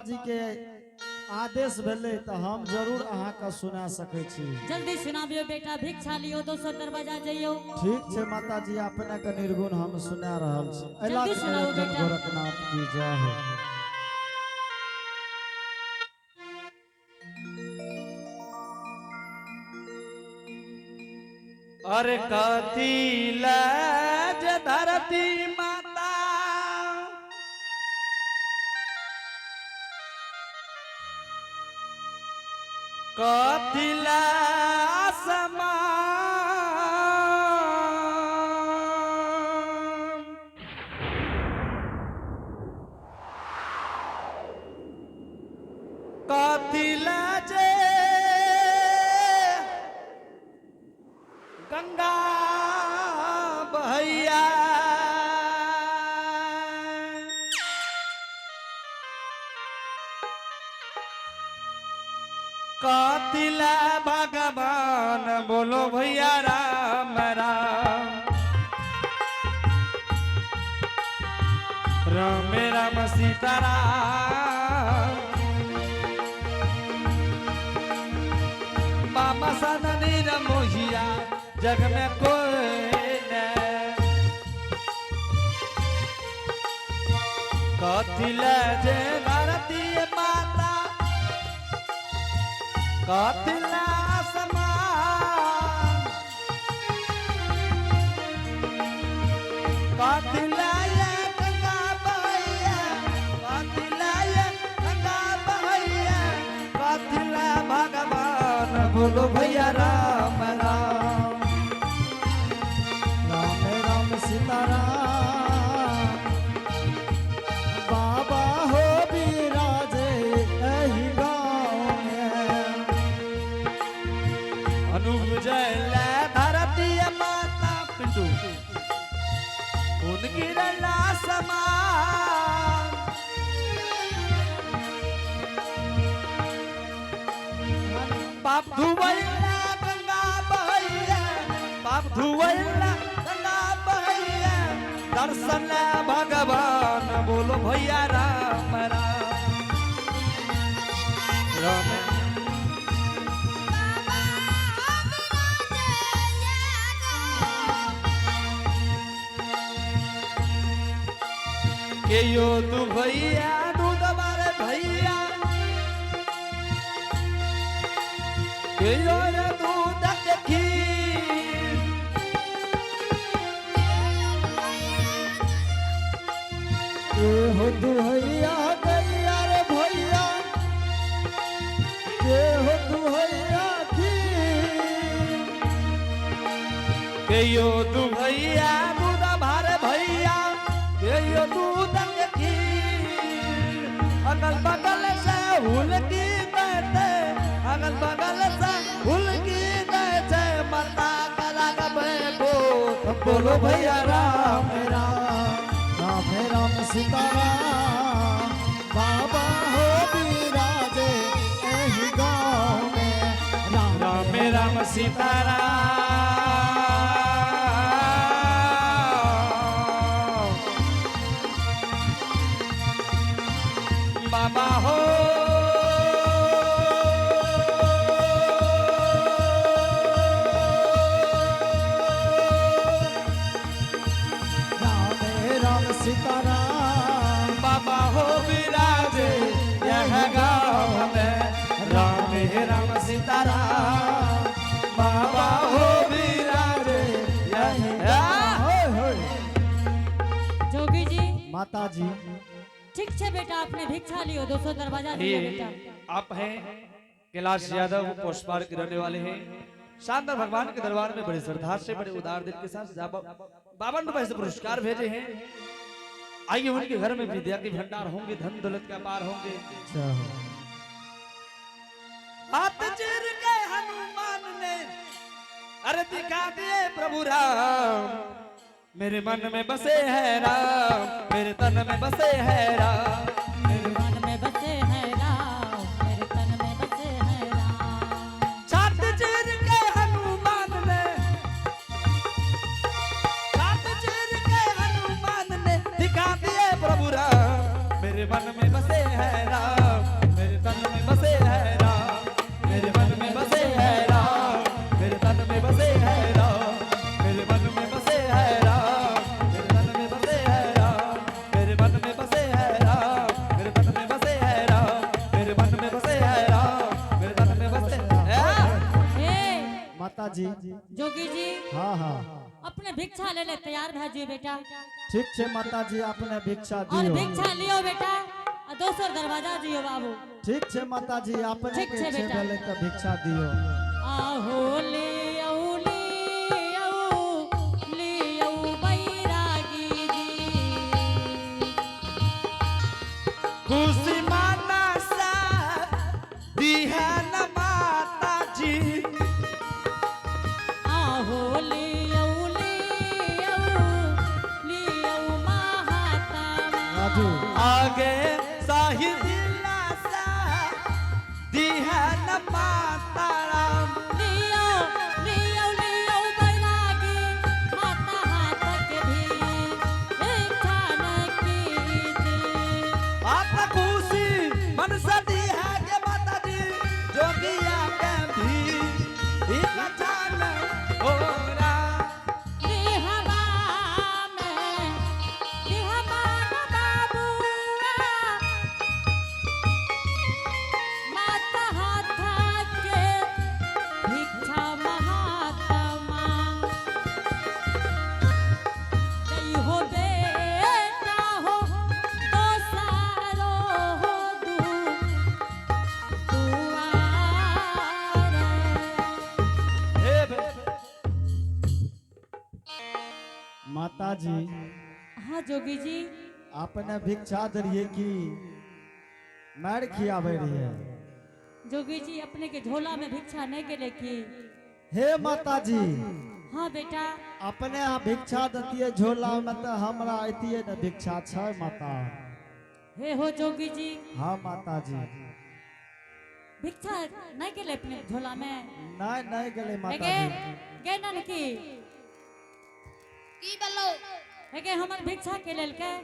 जी के आदेश भेलै तऽ हम जरूर अहाँके सुना सकै छी। जल्दी सुनाबियो बेटा, भिक्षा लियो, दोसर दरवाजा जइयो। ठीक छै माताजी, अपने के निर्गुण हम सुना रहल छी। अयला जल्दी सुनाउ निरंजन बेटा। गोरखनाथ की जय हो। अरे कथी लज धरती माता, कथी समान, कथी जे गंगा बहैया, कथिला भगवान बोलो भैया राम राम, राम राम सीता राम, बाबा सदनी मोहिया जग में कोई नहीं। कथिला जे धरती माता, कथिला आसमान, कथिला ये गंगा बहैया, कथिला ये गंगा बहैया, कथिला भगवान बोलो भैया राम राम, राम राम सीताराम, बाबा हो विराजे एहि गाँव में। अनुप जय धरती माता पिंटू उनकी समान, पाप धुवैला गंगा बहैया, पाप धुवैला गंगा बहैया, दर्शन भगवान बोलो भैया राम राम, राम। के यो तू भैया दूध मारे भैया, के यो रे दूध के खीर, के हो दुहैया गैया रे भैया, के हो दुहैया खीर। के यो तू भैया दूध मारे भैया, के यो दूध के खीर, अगल बगल से हुलकी देते, अगल बगल से हुलकी देते, माता कला को बोलो भैया राम राम राम, राम राम सीताराम, बाबा हो विराजे एहि गाँव में। राम राम राम सीताराम, बाबा हो राम राम सीताराम, बाबा हो विराजे यह गाँव में, राम राम सीताराम, बाबा हो विराजे यह। होय होय। जोगी जी। माता जी। ठीक छै बेटा, अपने भिक्षा लियो, दोसर दरवाजा जइयो बेटा। आप हैं कैलाश यादव, पोषपार के रहने वाले हैं। शानदार भगवान के दरबार में बड़े श्रद्धा से, बड़े उदार दिल के साथ 52 रुपए से पुरस्कार भेजे हैं। आइए उनके घर में विद्या के भंडार होंगे, धन दौलत का पार होंगे। जय हो। हाथ चीर के हनुमान ने अरे दिखा दिए प्रभु राम, मेरे मन में बसे हैं राम, मेरे तन में बसे हैं राम, मेरे मन में बसे हैं राम, मेरे तन में बसे हैं राम। छात चीर के हनुमान ने, छात चीर के हनुमान ने दिखा दिए प्रभु राम, मेरे मन में बसे हैं राम। माताजी। जोगी जी। हाँ हाँ। अपने भिक्षा ले ले तैयार भा जियो बेटा। ठीक छे माताजी, अपने भिक्षा और दियो। भिक्षा लियो बेटा और दोसर दरवाजा जियो बाबू। ठीक छे माताजी, अपने ठीक के छे छे बेटा। भेलै त भिक्षा दियो। आहो लियो लियो लियो बैरागी जी। खुशी माना सा दिहन माता जी। आहो लियो लियो लियो महात्मा। राजू। आगे साही दिलासा दिहन माता राम। लियो लियो लियो बैरागी माता हाथ के भी इच्छा न कीजी। माता खुशी मन से दिहा के माता जी जोगिया के भी इच्छा न होरा। लिहवा में लिहवा न बाबूआ माता हाथ के भिक्षा महात्मा। जय हो बेटा हो दोसारो हो दू दुआर। हे बे- माताजी। हाँ जोगी जी। अपने भिक्षा दरिए की मार खियाबै रहिए? जोगी जी अपने के झोला में भिक्षा नहीं गेले की? हे माताजी। हाँ बेटा। अपने यहाँ भिक्षा दतिए झोला में त हमरा अतिए न भिक्षा छै माता। हे हो जोगी जी। हाँ माताजी। भिक्षा नहीं गेले अपने झोला में? नहीं नहीं गेलै हे माताजी। गे गे ननकी। की बोलो? हे गे हमर भिक्षा के लेलकै?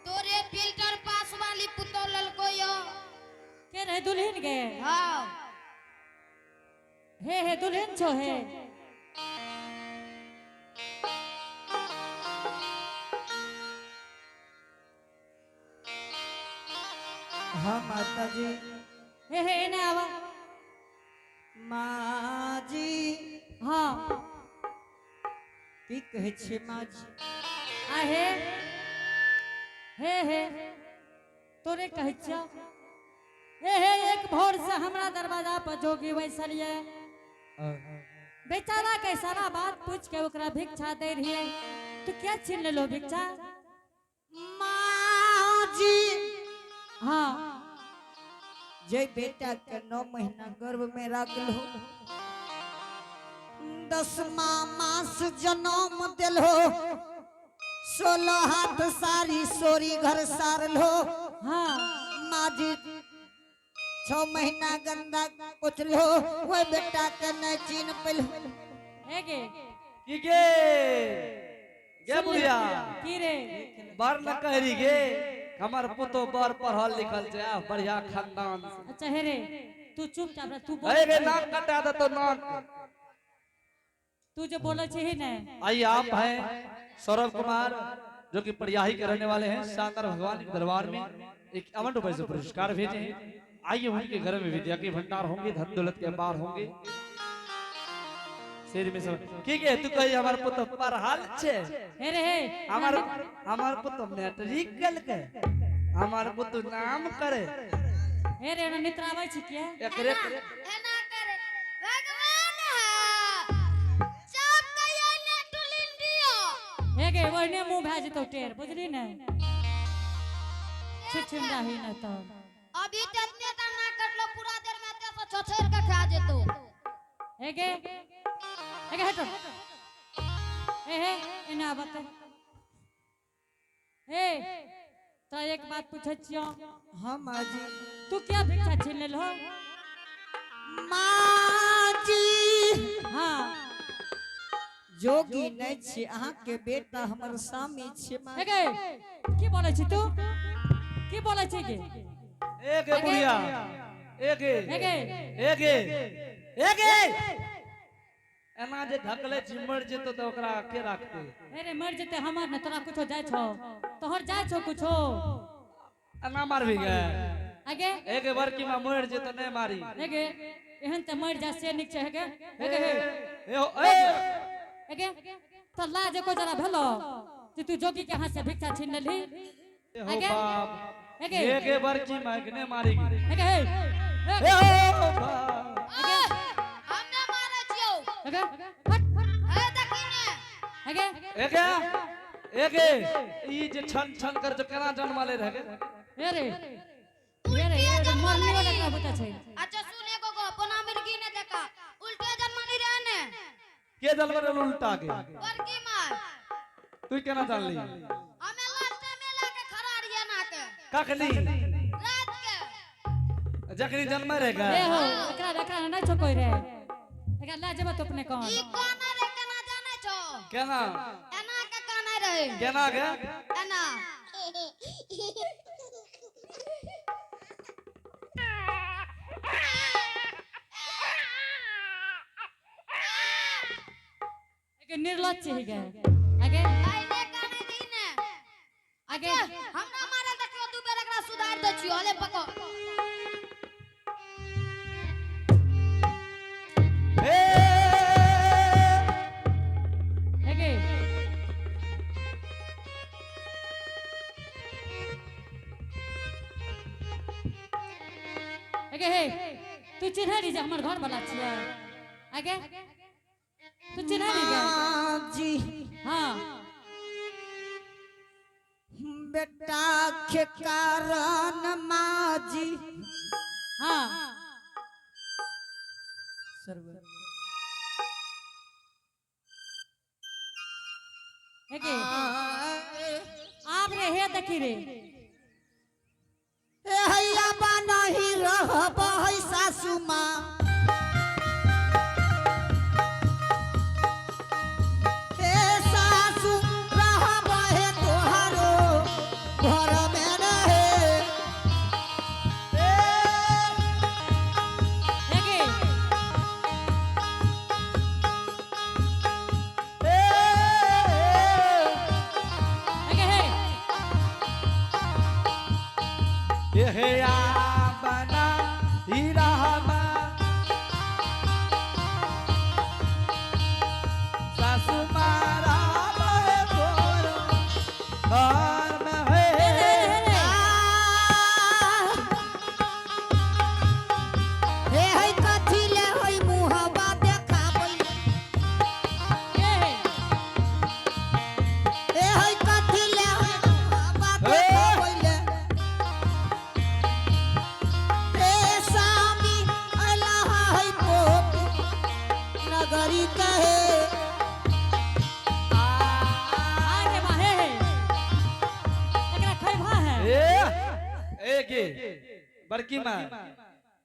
तोरे फिल्टर पास वाली पुतो ललको यो। के रहे दुल्हन गे? हाँ। हे हे दुल्हन छो हे? हाँ माताजी। हे हे एने आवा। माँ जी। हाँ। की कहै छियै माँ जी? आ हे हे हे तोरे कहै छियौ। हे हे एक भोर से हमरा दरवाजा पर जोगी बैसल ये, बेचारा के सारा बात पूछ के ओकरा भिक्षा दे रहिए, तू क्या छीन लेलो भिक्षा? माँ जी। हाँ। जे बेटा के 9 महीना गर्भ में राखलो, 10वां मास जन्म दिलो, 16 हाथ सारी सोरी घर सारलो। हाँ। माँ जी 6 महीना गंदा पोछलो, वह बेटा के नहीं चीन पेलो। हे गे। की गे गे बुढ़िया? की रे? बर न कहरी गे, हमर पुतो बर पढ़ल लिखल छै, आ बढ़िया खानदान से। अच्छा हे रे, तू चुपचाप रह, तू बोल। अरे गे नाक कटा दे तो नाक। तू जो बोले छी ने। आइए, आप हैं सौरभ कुमार जो कि परियाही के रहने वाले हैं, शानदार भगवान के दरबार में 51 रुपए से पुरस्कार भेजे हैं। आइए, उनके घर में विद्या के भंडार होंगे, धन दौलत के अंबार होंगे। सिर में सब की गे तू कही हमार पुतो पढ़ल छे? हे रे हे। हमार हमार पुतो मैट्रिक कल के, हमार पुतो नाम करे। हे रे, एना नितराबै छी किया? एकरे एना करे भगवान है सब कहियो ने टुलिन दियो। हे गे, ओहने मुंह भए जेतौ टेर, बुझली ने? छिछिन रही न तो। अभी तो इतने ता ना कटलो, पूरा देर में ते से छछेर के खा जेतो। हे गे हे गे, हटो। हे हे एना बता हे, तो एक बात पूछै छियौ। हाँ माँ जी। तू क्या भिक्षा छीन लेलहो? माँ जी। हाँ। जोगी नहीं छी, अहाँ के बेटा हमर स्वामी छी माँ। हे गे, की बोलै छी तू? की बोलै छी गे? ए गे बुढ़िया, ए गे। हे गे। ए गे, ए गे, एना जे ढकले छी मर जेतो त ओकरा के राखते? हे रे, मर जेतै हमर ने तोरा कुछो जाइ छौ? तोहर जाइ छौ कुछो? एना मारबी गे? आगे। एक बड़की मां मर जेतो, नहीं मारी। हे गे। एहन त मर जा से नीक छै हे गे हे गे हे। ए हो ए हे गे त लाज एको जरा भेलो जे तू जोगी के हाथ से भिक्षा छीन लेलही। ए हो आगे? बाप। हे गे। एक ए बरकी माइक ने मारेगी। हे गे हे। ए हो बाप। हम ने मारै छियौ। हे गे हट। हे देखी ने। हे गे। ए गे ए गे ई जे छन छन कर जो केना जन्मले रह गे। हे रे हे रे हे रे मरनी वाला का बता छै। अच्छा सुन एगो गप ओना मिर्गी ने देखा उल्टे जन्मनी रहे ने। के जन्मले उल्टा के? बड़की मार। तू केना जानली? हमे लास्ट में लाके खड़ा रहिए ना के। कखनी? रात के। जखनी जन्म रहे गा। ए हो एकरा एकरा नहीं छो कोई रे एकरा ला जेबो तो अपने कौन। ई काना रे केना जानै छो? केना? एना के काना रहे। केना गे? एना। एके निर्लज्ज छी गे आगे। आइने काने दी ने। आगे। हमरा मारे देखियो दू बेर एकरा सुधार दै छियो अले पकड़। ए एगे एगे हे तू चिन्ह रही जे हमर घर वाला छियै। आगे तू चिन्ह रही गे? माँ जी। हाँ। बेटा के कारण माँ जी। हाँ। एगे आब रे हे देखी रे। ए हैया बा नहीं रहब है सासू माँ। हे सासू रहब है तोहारो घर में रहे। एगे एगे हे। ए हे आ बना हीरा हमा सासू मारा बहे तोरो घर में है। हे रे। हे है कथी ले होई मुहबा देखाबै। हे हे। हे है कथी ले होई मुहबा देखाबै ले। हे स्वामी अल्लाह है पोप नगरी कहे। आगे बा हे हे एकरा खैभा है। ए ए के बड़की माँ।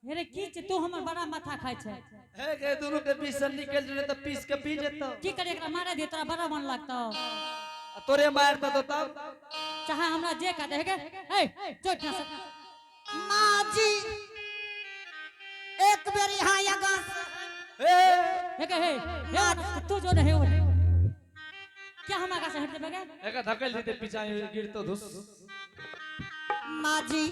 हे रे की छै तू हमर बड़ा माथा खाइ छै। हे के दोनों के बीच से निकल जने त पीस के पी जेतो। की करे एकरा मारे दियो तोरा बड़ा मन लागतो। आ तोरे मार त तब चाहे हमरा जे कह दे हे गे हे चोट ना सक। माँ जी एक बेर यहाँ आगाँ से। ए हे गे हे हे तू जो रहे हो क्या हम आगा से हट जेबे गे? एका धकेल देते पीछा गिर तो धुस। माँ जी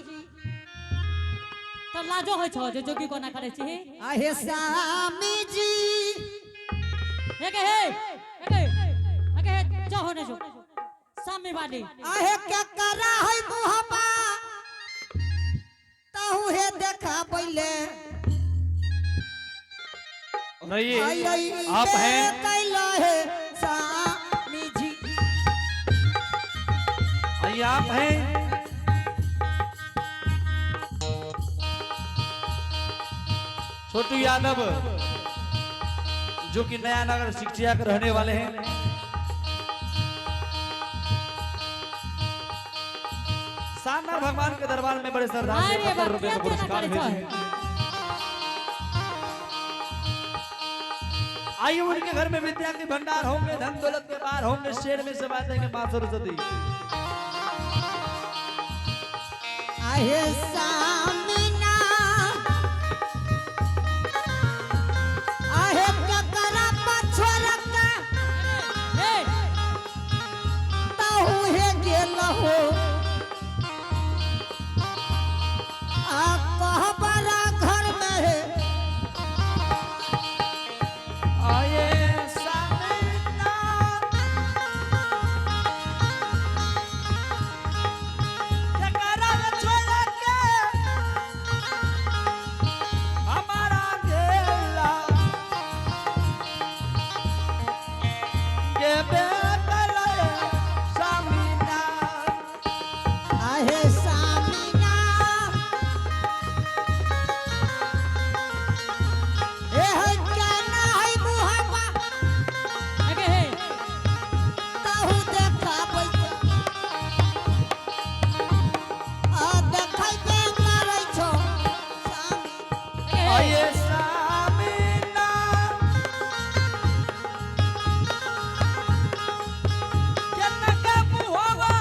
तो लाजो होइ छौ जे जोगी कोना करै छी। आहे स्वामी जी। हे गे हे हे गे हे गे हे जो हो ने जो सामने वाली। आहे के करा है मुहबा तहु हे देखा पहिले। और ये आई आई आप हैं कैला है स्वामी जी। ये आप हैं छोटू यादव जो कि नया नगर शिक्षिया के रहने वाले हैं। शानदार भगवान के दरबार में बड़े श्रद्धा से अरे 70 रुपए बाप, का पुरस्कार क्या भेजे हैं। आइए उनके घर में विद्या के भंडार होंगे, धन दौलत के बार होंगे, शेर में समा देंगे मां सरस्वती। आहे सामिना आहे ककरा पछोरका हे ताहू हे गेल हो आ कहबरा घर में हे आये सामिना केना के मुहवा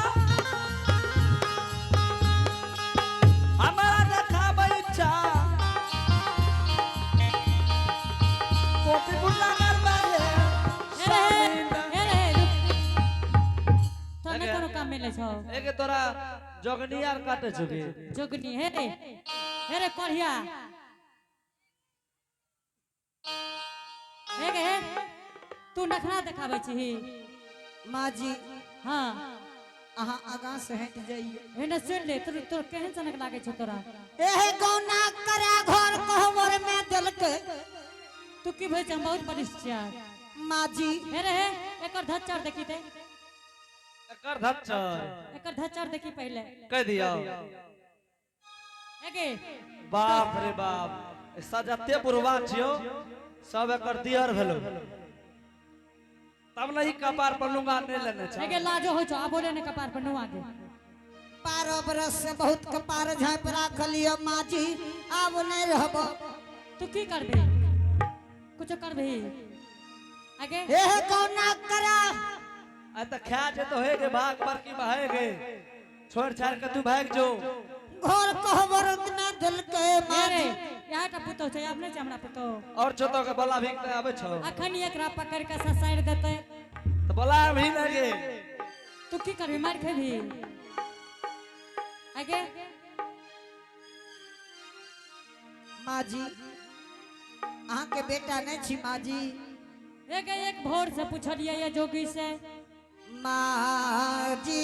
हमारा देखाबै छा कोपी बुला करबे हे रे हे रे रुक तोरा नहि कोनो काम मिलै छौ एके तोरा जोगनी आर काटे छुके जोगनी हे रे हे रे कोढ़िया हे गे हे तू नखरा देखाबै छही माँ जी हाँ अहाँ आगाँ से हटि जाइए हे ने सुन ले तोर तोर केहन सनक लागै छौ तोरा एहे गौना करा घर कहवर में देलकै तू की भेल छै हम बहुत बलिष्ठ छियै माँ जी हे रे हे एकर धच्चर देखी ते एकर धच्चर एकर धच्चर देखी पहिले कह दियो हे गे बाप रे बाप सजते बुढ़वा छियो सब एकर दियर भेलो तब नहीं कपार पर लुंगा नहीं लेने हे छ गे लाजो होइ छौ आ बोले ने कपार पर नुआ के 12 बरस से बहुत कपार झाँपि राखल यऽ माँ जी आब नहि रहब तू की करबी कुछो करबी आगे एहे गौना करा आ त खा जे तो हे गे भाग पर की भागे गे छोड़ छाड़ के तू भाग जो घर कहवर में देलकै हे माँ रे जी यहाँ टा पुतोह छै आब नहि छै हमरा पुतोह और छोतो के बोला भी के आवे छो अखन एकरा पकड़ के ससारि देतै तो बोला भी ना गे तू की करबी मार खेबी आगे माँ जी अहाँके बेटा नहि छी माँ जी हे गे एक भोर से पुछलियै ये जोगी से माँ जी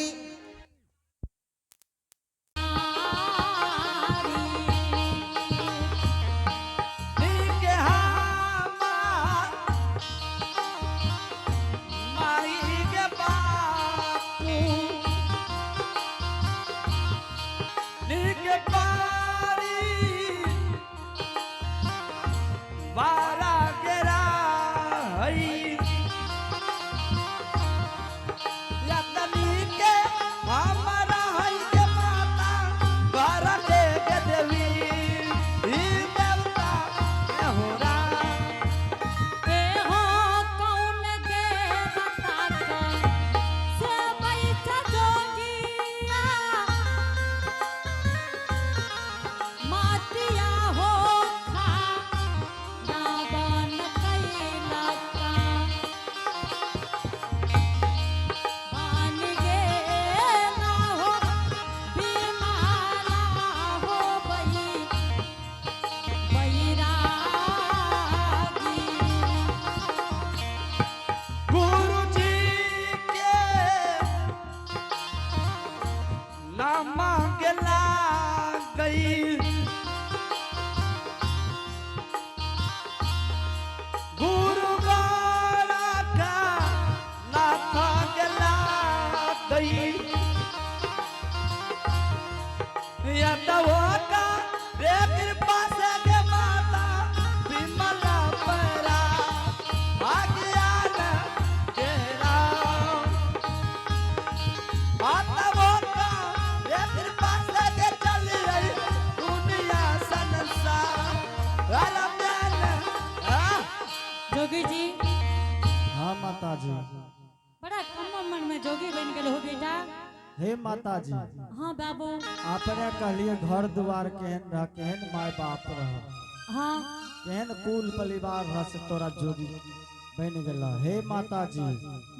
नीक हमार माई के बापू नीक पारी बारा गेरा हई या तनी के हमारा हई के माता बारा के के देवी ई देवता के होरा ए हो कौन देवता का से बैठ जोगिया मातिया हो खा नावन कैला का बन गेला हो बीमारा हो बई बैरागी गुरु जी के नाम मांगला गई गुरु गौरा का नाथ गला गई या तवो का रे कृपा से गे माता विमला परा भाग्यान तेरा आतवो का रे कृपा से गे चली आई दुनिया संसार अरे आ जोगी जी हाँ माता जी बड़ा कम उम्र में जोगी बन गेल हो बेटा हे माता जी हाँ बाबू अपने कहलिए घर द्वार केहन रह केहन माय बाप रह हाँ केहन कुल परिवार रह से तोरा जोगी बन गेल हे माता जी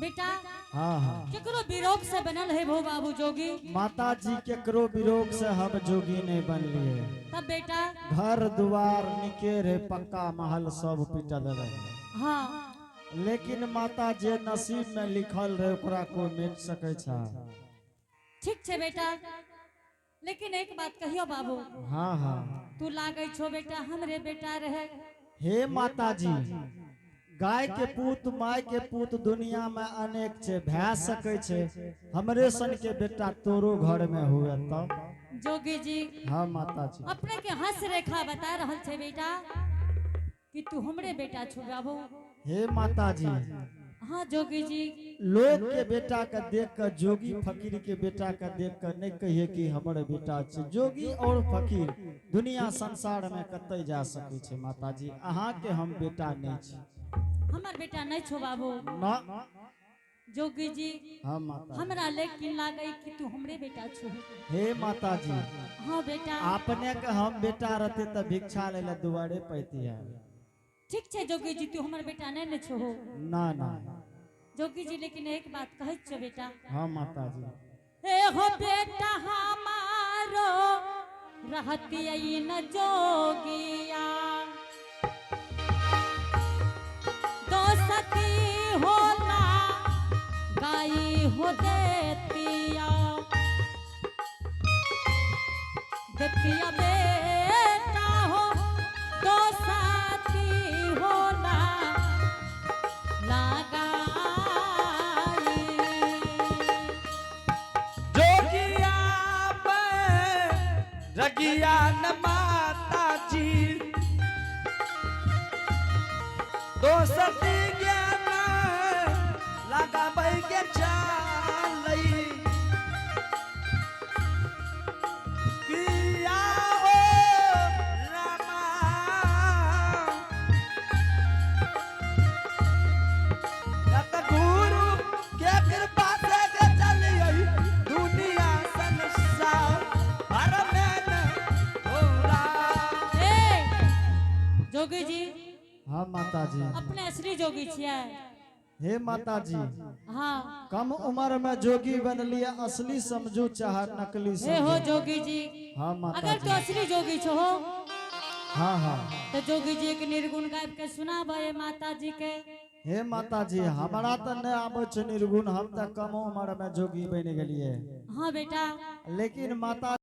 बेटा हाँ हाँ केकरो विरोग से बनल है भो बाबू जोगी माता जी केकरो विरोग से हम जोगी नहीं बनलिए तब बेटा घर द्वार निके रहे पक्का महल सब पिटल रहे हाँ लेकिन माता जे नसीब में लिखल रहे ओकरा कोई मिट सकै छै ठीक छै बेटा लेकिन एक बात कहियो बाबू हाँ हाँ तू लागै छो बेटा हमरे बेटा रहे हे माता जी गाय के पूत माय के पूत दुनिया में अनेक छै भए सकै छै हमरे सन के बेटा तोरो घर में हुए तब जोगी जी हाँ माता जी अपने के हंस रेखा बता रहल छै बेटा कि तू हमरे बेटा छो बाबू हे माता जी हाँ जोगी जी लोग के बेटा के देख कर जोगी फकीर के बेटा के देख कर नहीं कहिए कि हमर बेटा छै जोगी और फकीर दुनिया संसार में कतई जा सकै छै माताजी, अहाँ के हम बेटा नहीं छी। हमर बेटा नहीं छो बाबू। ना। जोगी जी, हाँ माता। हमरा लेकिन लागै कि तू हमरे बेटा छो। हे माताजी। हाँ बेटा। अपने के हम बेटा रहते त भिक्षा ले ले दुआरे पैती है। ठीक छै जोगी जी, तू हमर बेटा नहीं ने छो। ना ना। जोगी जी, लेकिन एक बात कहै छो बेटा। हाँ माताजी। ए हो बेटा हमारो रहती आई न जोगिया, दोसती होला गाई हो देतिया, देतिया बेटा हो दोसती होला लगाई। जोगिया मैं रगिया न माता जी, दोसती ज्ञान लगाबै के चालई। किया हो रामा, या त गुरु के कृपा से के चलियै दुनिया संसार हर में न हो राम। ए जोगी जी। हाँ माताजी। अपने असली जोगी छियै? हे माताजी। हाँ। कम उम्र में जोगी बनलिए, असली समझू चाहे नकली हे हो समझू। जोगी जी, हाँ अगर तू माताजी। असली जोगी छो हाँ हाँ। तो जोगी जी एक निर्गुण गायब के सुनाबे माता जी के। हे माताजी, हमरा त नहीं आबै छै निर्गुण, हम त कम उम्र में जोगी बन गेलिए। हाँ बेटा। लेकिन माता